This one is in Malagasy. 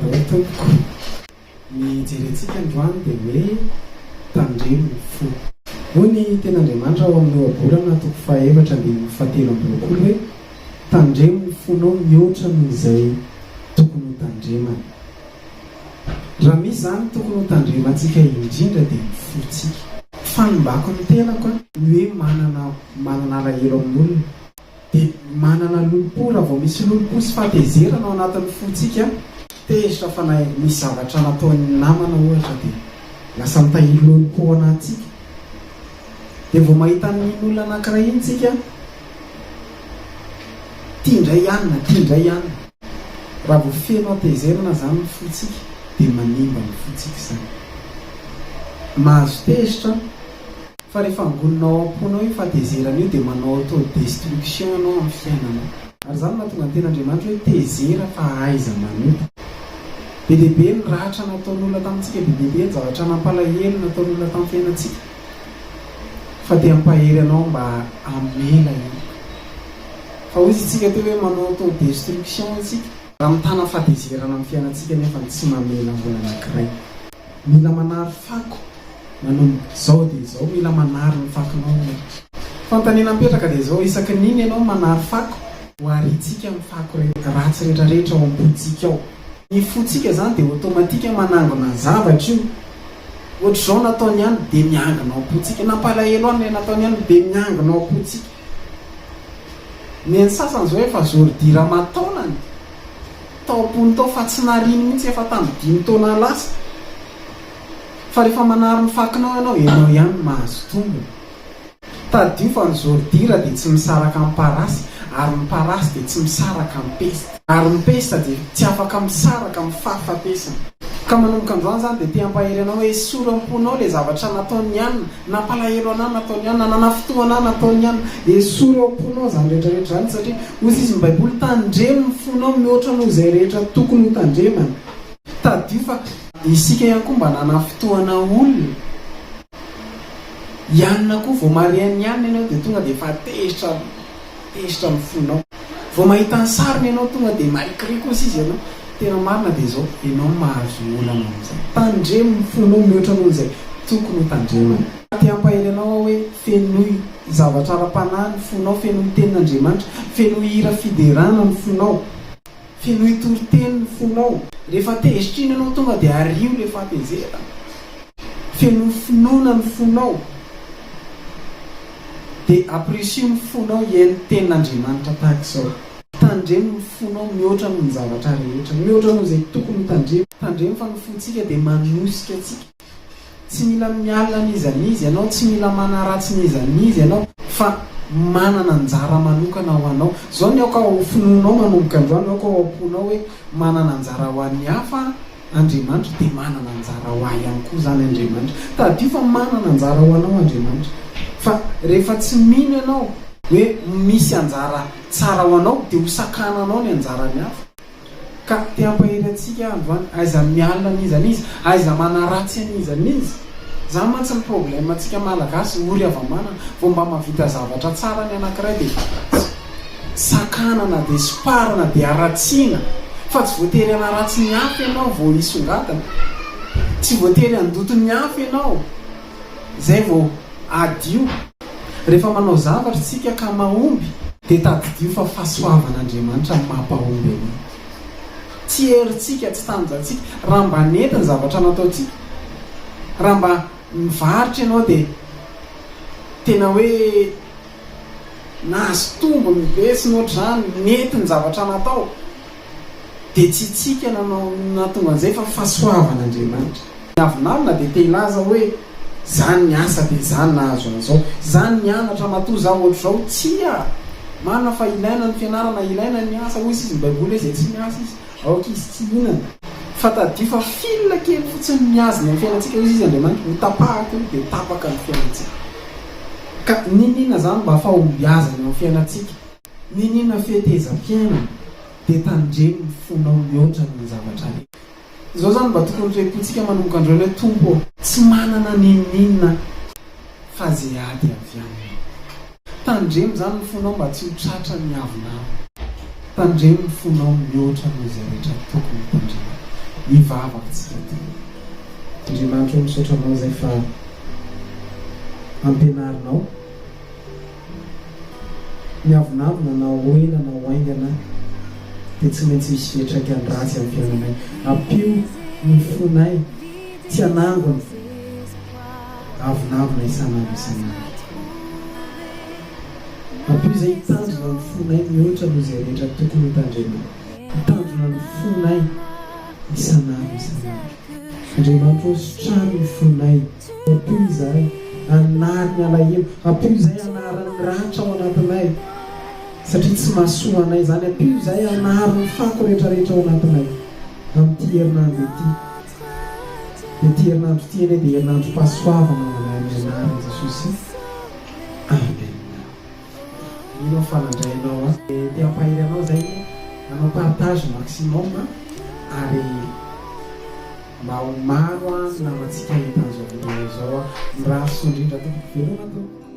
daholo tompoko. Ny jerentsika androany dia hoe tandremo ny fo. Hoy ny tenin'Andriamanitra ao amin'ny Ohabolana toko fahaefatra andininy fahatelo amby 20 hoe tandremo ny fonao mihoatra noho izay tokony ho tandremana. Raha misy izany tokony ho tandremantsika indrindra dia ny fontsika. Fanimbako ny tenako ny hoe manana manana alahelo amin'olona. Dia manana lolompo, raha vao misy lolompo sy fahatezerana ao anatin'ny fontsika, tezitra fa na misy zavatra nataon'ny namana ohatra dia lasa mitahiry lolompo ao anatintsika. Dia vao mahita an'iny olona anankiray iny tsika, tia indray anona, tia indray anona. Raha vao feno hatezerana izany ny fontsika dia manimba ny fontsika izany. Mahazo tezitra. Fa rehefa angonina ao am-ponao io fahatezerana io dia manao auto-destruction ianao amin'ny fiainanao. Ary izany no mahatonga ny tenin'Andriamanitra hoe tezera fa aiza manota. Be dia be ny ratra nataon'olona tamintsika, be dia be ny zavatra nampalahelo nataon'olona tamin'ny fiainantsika. Fa te hampahery anao mba hamela heloka. Fa hoy isika teo hoe manao auto-destruction isika. Raha mitana fahatezerana amin'ny fiainantsika nefa tsy mamela olona anankiray. Mila manary fako. Manomboka izao dia izao, mila manary ny fakonao ianao. Fanontaniana mipetraka dia izao, isaky ny inona ianao manary fako? Ho arintsika ny fako ratsy rehetrarehetra ao am-pontsika ao. Ny fontsika izany dia automatique manangona zavatra io. Ohatr'izao nataony ihany dia miangona ao am-pontsika. Nampalahelo ahy ilay nataony ihany dia miangona ao am-pontsika. Ny an'ny sasany izao efa zordira aman-taonany tao am-pony tao fa tsy nariny mihitsy efa tamin'ny dimy taona lasa. Fa rehefa manary ny fakinao ianao, ianao ihany no mahazo tombony. Tadidio fa ny zordira dia tsy misaraka amin'ny parasy, ary ny parasy dia tsy misaraka amin'ny pesta. Ary ny pesta dia tsy afaka misaraka amin'ny fahafatesana. Ka manomboka androany izany dia te hampahery anao hoe esory am-ponao ilay zavatra nataon'i Anna, nampalahelo anà nataon'i Anna, nanafintohana ahy nataon'i Anna. Esory ao am-ponao izany rehetra rehetra izany satria hoy izy ny Baiboly, tandremo ny fonao mihoatra noho izay rehetra tokony hotandremana. Tadidio fa isika ihany koa mba nanafintohana olona. I Anna koa, vao mahare an'i Anna ianao dia tonga dia efa tezitra tezitra ny fonao. Vao mahita ny sariny ianao tonga dia marikoriko hozy izy ianao. Tena marina dia izao, ianao no mahazo olana amin'izay. Tandremo ny fonao mihoatra noho izay tokony ho tandremana. Te hampahery anao aho hoe fenoy zavatra ara-panahy ny fonao, fenoy tenin'Andriamanitra, fenoy hira fiderana ny fonao. Fenoy toriteny ny fonao. Rehefa tezitra iny ianao tonga dia ario ilay fahatezerana. Fenoy finoana ny fonao. Dia ampirisio ny fonao hihaino tenin'Andriamanitra tahaka izao. Tandremo ny fonao mihoatra noho ny zavatra rehetra. Mihoatra noho izay tokony ho tandremo. Tandremo fa ny fontsika dia manosika antsika. Tsy mila mialona an'iza n'iza ianao, tsy mila manaratsy n'iza n'iza ianao, fa manana anjara manokana ho anao. Izao ny aoka ho finoanao manomboka androany, aoka ho am-ponao hoe manana anjara ho an'ny hafa Andriamanitra, dia manana anjara ho ahy ihany koa izany Andriamanitra. Tadidio fa manana anjara ho anao Andriamanitra. Fa rehefa tsy mino ianao hoe misy anjara tsara ho anao, dia ho sakananao ny anjaran'ny hafa. Ka te hampahery antsika aho androany, aiza mialona an'iza n'iza, aiza manaratsy an'iza n'iza. Zany mantsy ny problème antsika malagasy, ory hava-manana, vao mba mahavita zavatra tsara ny anankiray dia sakanana, dia somparana, dia haratsiana. Fa tsy voatery hanaratsy ny hafa ianao vao hisongadina. Tsy voatery handoto ny hafa ianao. Zay vao hadio. Rehefa manao zavatra isika ka mahomby dia tadidio fa fahasoavan'Andriamanitra no mampahomby an'io. Tsy herintsika, tsy tanjantsika. Raha mba nety ny zavatra nataontsika, raha mba nivarotra ianao dia tena hoe nahazo tombony be sy ny ohatr'izany, nety ny zavatra natao. Dia tsy itsika nanao nahatonga an'izay fa fahasoavan'Andriamanitra. Ny avonavona dia te hilaza hoe za niasa dia za nahazo an'izao, za nianatra matoa za ohatr'izao, tsia! Marina fa ilaina ny fianarana, ilaina ny asa, hoy izy ny baiboly hoe izay tsy miasa izy aoka izy tsy hihinana. Fa tadidio fa fil kely fotsiny mihazona ny fiainantsika, hoy izy Andriamanitra, ho tapahako io dia tapaka ny fiainantsika. Ka n'inon'inona izany mba fahombiazana eo amin'ny fiainantsika, N'inon'inona fetezam-piainana dia tandremo ny fonao mihoatra noho ny zavatra rehetra. Izao izany mba tokony toe-pontsika manomboka androany hoe Tompo ô, tsy manana n'inon'inona aho fa ze ady avy aminao. Tandremo izany ny fonao mba tsy ho tratra ny avonavona. Tandremo ny fonao mihoatra noho izay rehetra tokony ho tandremana. Hivavaka tsika tompoko. Andriamanitra ô misaotra anao zay fa ampianarinao ny avonavona na ho ela na ho haingana dia tsy maintsy misy fiantraikany ratsy amin'ny fiainanay. Ampio ny fonay tsy hanangona avonavona isan'andro isan'andro. Ampio izay hitandrina ny fonay mihoatra noho izay rehetra tokony hotandremana. Hitandrina ny fonay isan'andro isan'andro. Andriamanitra ô sitrano ny fonay. Ampio izahay hanary ny alahelo. Ampio izahay hanary ny ratra ao anatinay satria tsy mahasoa anay izany. Ampio izahay hanary ny fako rehetra rehetra ao anatinay amin'ity herinandro ity. Dia ity herinandro ity anie dia herinandrom-pahasoavana ho anay amin'ny anaran'i Jesosy. Amen. Mino aho fa nandray anao aho. Dia te hampahery anao izay hanao partage maximum ary mba ho maro ny namantsika hahita an'izao vidéo izao. Mirary soa indrindra tompoko. Veloma tompoko.